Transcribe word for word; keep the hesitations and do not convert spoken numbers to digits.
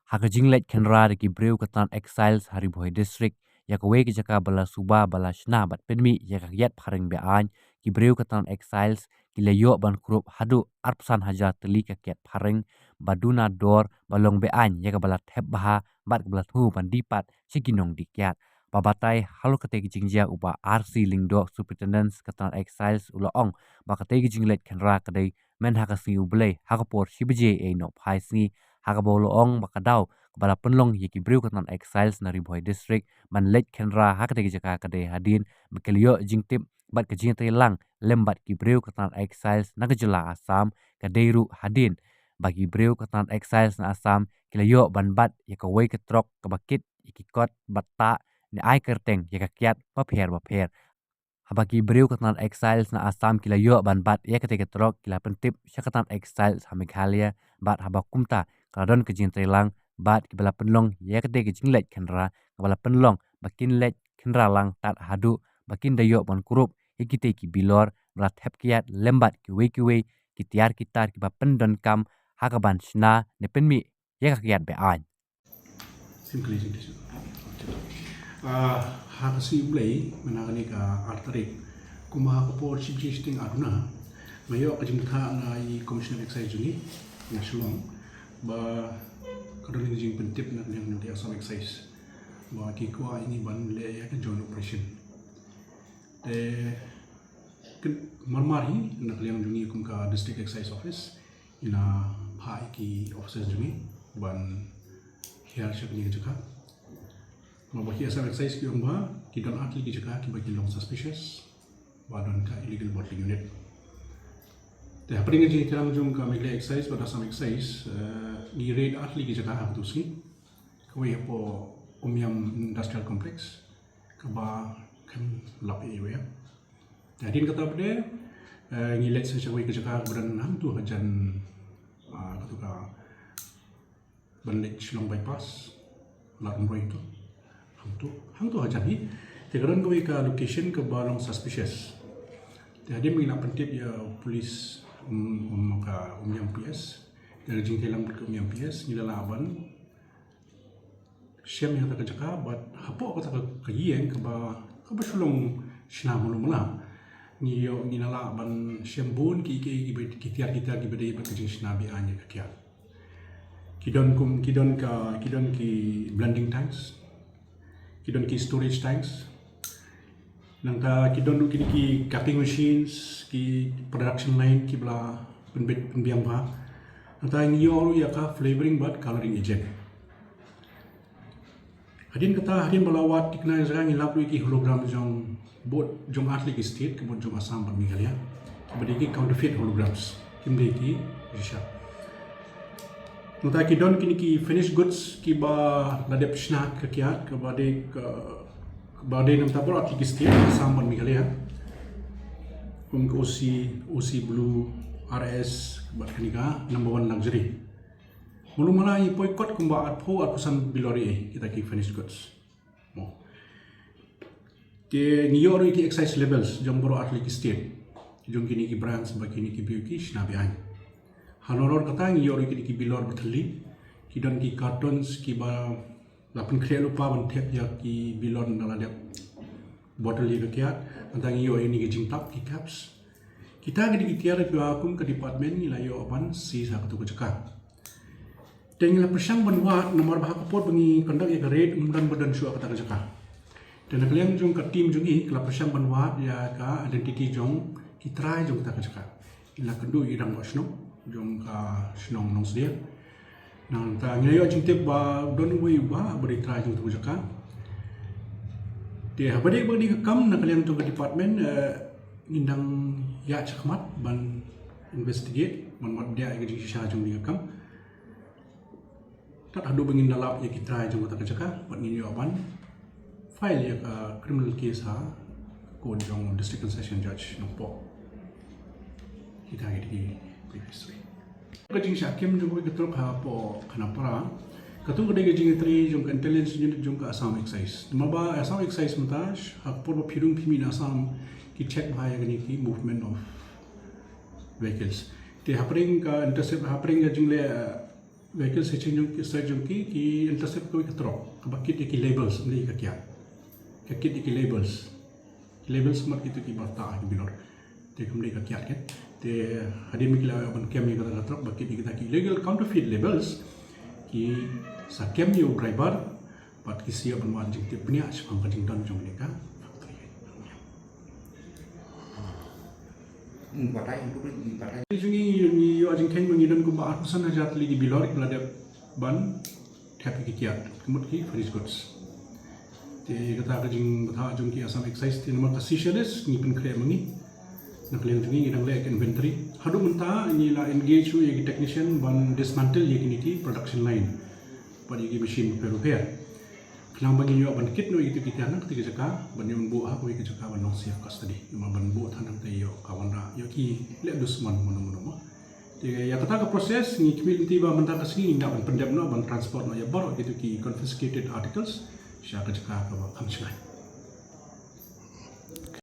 Ha ka jingleit khynra da ki briew ka tnat Excise ha Ri Bhoi District ïa kawei ka jaka ba la suba ba la shna bad pynmih ïa ka kiad phareng be-aiñ, ki briew ka tnat Excise ki la ïoh ban kurup haduh arphew san hajar tylli ka kiad phareng ba duna dor ba long be-aiñ ïa kaba la thep bha bad kaba la thmu ban die pat sha ki nongdie kiad. Ba batai halor katei ka jingjia u Bah R C Lyngdoh, Superintendent ka tnat Excise, u la ong ba katei ka jingleit khynra ka dei mynha ka sngi U Blei ha ka por shi baje ei nohphai sngi, ha kaba u la ong ba ka daw kaba la pynlong ïa ki briew ka tnat Excise na Ri Bhoi District ban leit khynra ha katei ka jaka ka dei hadien ba ki la ïoh jingtip bad ka jingïatreilang lem bad ki briew ka tnat Excise na ka jylla Assam, ka dei ruh hadien ba ki briew ka tnat Excise na Assam ki la ïoh ban bat ïa kawei ka trok kaba kit ïa ki kot batai ne ai kyrteng ïa ka kiad bapher bapher. Haba ki briew ka tnat Excise na Assam ki la ïoh ban bat ïa katei ka trok, ki la pyntip sha ka tnat Excise ha Meghalaya, bad haba kumta ka la don ka jingïatreilang bad kiba la pynlong ïa katei ka jingleit khynra, kaba la pynlong ba kin leit khynra lang tad haduh ba kin da ïoh ban kurup ïa kitei ki bilor ba la thep kiad lem bad kiwei kiwei ki tiar ki tar kiba pyndonkam ha kaban shna ne pynmih ïa ka kiad be-aiñ. Sim kali jingtisa. Ah, ha ka sngi U Blei, mynta kane ka ar tarik, kumba ha ka por shi baje shiteng ar duna, nga ïoh ka jingbatai na i Commissioner Excise jong ngi na Shillong ba ka don ka jingpyntip na ka liang jong ka Assam Excise ba ki kwah ïa ngi ban leh ïa ka joint operation. Te ka mar mar hi na ka liang jong ngi kum ka District Excise Office, ngi la phah ïa ki officers jong ngi ban hiar sha kane ka jaka. Namar ba ki Assam Excise ki ong ba ki don ar tylli ki jaka kiba ki long suspicious ba don ka illegal bottling unit. Te hapdeng ka jingïatrei jong ka Meghalaya Excise bad Assam Excise, eh, ngi raid ar tylli ki jaka ha katei ka sngi. Kawei hapoh Umiam Industrial Complex, kaba khlem lap ïa iwei. Te hadien kata pat de, eh, ngi leit sa sha kawei ka jaka kaba don hangto hajan, ah, katu ka ban leit Shillong Bypass, Lad Umroi to. Hangto, hangto hajan hi. Te ka don kawei ka location kaba long suspicious. Te hadien ba ngi la pyntip ïa u police, um, um, ka Umiam P S, da ka jingïatreilang bad ka Umiam P S, ngi la lah ban shem ïa kata ka jaka, bad hapoh kata ka, ka ïing kaba, kaba shu long shna malu mala, ngi ïoh, ngi la lah ban shem bun ki, ki, ki, ki tiar, ki tiar kiba dei bad ka jingshna be-aiñ ïa ka kiad. Ki don kum, ki don ka, ki don ki blending tanks, ki don ki storage tanks, nangta ki don ruh kine ki capping machines, ki production line kiba la pynbeit pynbiang bha. Nangta ngi ïoh ruh ïa ka flavoring bad colouring agent. Hadien kata, hadien ba la wad thikna ïa ka jaka, ngi lap ruh ïa ki hologram jong bun, jong ar tylli ki state, ka mut jong Assam bad Meghalaya, kiba dei ki counterfeit holograms, kim dei ki shisha. Nangta ki don kine ki finished goods kiba la dep shna ka kiad, kaba dei ka, kaba dei namar baroh ar tylli ki state, Assam bad Meghalaya, kum ka O C, O C Blue, R S, bad kane ka Number One Luxury. Malu mala ngi poi kot kumba arphew, arphew san bilor ïa kita ki finished goods. Mo. Te ngi ïoh ruh ïa ki excise labels jong baroh ar tylli ki state, jong kine ki brands bad kine ki briew ki shna be-aiñ. Halor kata ngi ïoh ruh ïa kine ki bilor ba thylli, ki don ki cartons kiba la pynkhreh lypa ban thep ïa ki bilor ba la dep bottle ïa ka kiad. Nangta ngi ïoh ïa kine ki jingtap, ki caps. Kita ki dei ki tiar kiba kum ka department ngi la ïoh ban seize ha katu ka jaka. Te ngi la pyrshang ban wad namar ba ha ka por ba ngi conduct ïa ka raid ym don ba don shuh ha kata ka jaka. Te na ka liang jong ka team jong ngi ka la pyrshang ban wad ïa ka identity jong ki trai jong kata ka jaka. Ngi la kynduh ïa i rangbah shnong jong ka shnong Nongsdiang. Nangta ngi la ïoh jingtip ba don uwei u bah ba dei trai jong katu ka jaka. Te haba dei ba dei ka kam na ka liang jong ka department, eh, ngin dang ïaid shakhmat ban investigate, ban wad ïa ka jingshisha jong kane ka kam. Tad haduh ba ngin da lap ïa ki trai jong kata ka jaka, bad ngin ïoh ban file ïa ka criminal case ha court jong District and Session Judge Nongpoh. Kita ki dei ki brief history. Ka jingshah kem jong kawei ka trok hapoh Khanapara. Katu ka dei ka jingïatrei jong ka intelligence unit jong ka Assam Excise. Namar ba Assam Excise mynta ha ka por ba phi rung phi mih na Assam ki check bha ïa kine ki movement of vehicles. Te hapdeng ka intercept, hapdeng ka jingleh, eh, Vehicle search jong ki, search jong ki, ki intercept kawei ka truck kaba kit ïa ki labels, ym dei ka kiad. Ka kit ïa ki labels. Ki labels mat kito kiba tah ha ki bilor. Te kam dei ka kiad, kan. Te hadien ba ki la ïoh ban kem ïa kata ka truck ba kit ïa kita ki illegal counterfeit labels, ki sa kem ïa u driver bad ki sa ïoh ban wad jingtip bniah shaphang ka jingdon jong kane ka factory. Hmm, batai, batai. Jong ngi, ngi ïoh jingkheiñ ba ngi don kumba arphew san hajar tylli ki bilor kiba la dep ban thep ïa ki kiad, ka mut ki finished goods. Te kata ka jingbthah jong ki Assam Excise, te namar ka seizure list ngi pynkhreh ma ngi na ka liang jong ngi, ngi dang leh ka inventory. Haduh mynta ngi la engage ïa ki technician ban dismantle ïa kine ki production line bad ïa ki machine bapher bapher. Khnang ba ngin ïoh ban kit noh ïa kito ki tiar na kata ka jaka, ban ïoh ban buh ha kawei ka jaka ban long safe custody. Namar ban buh than hangta ïoh ka wanrah, ïoh ki leh dusmon mano mano mo. Te ïa kata ka process ngi khmih lynti ba mynta ka sngi ngin da ban pyndep noh, ban transport noh ïa baroh kito ki confiscated articles sha ka jaka kaba kham shngaiñ.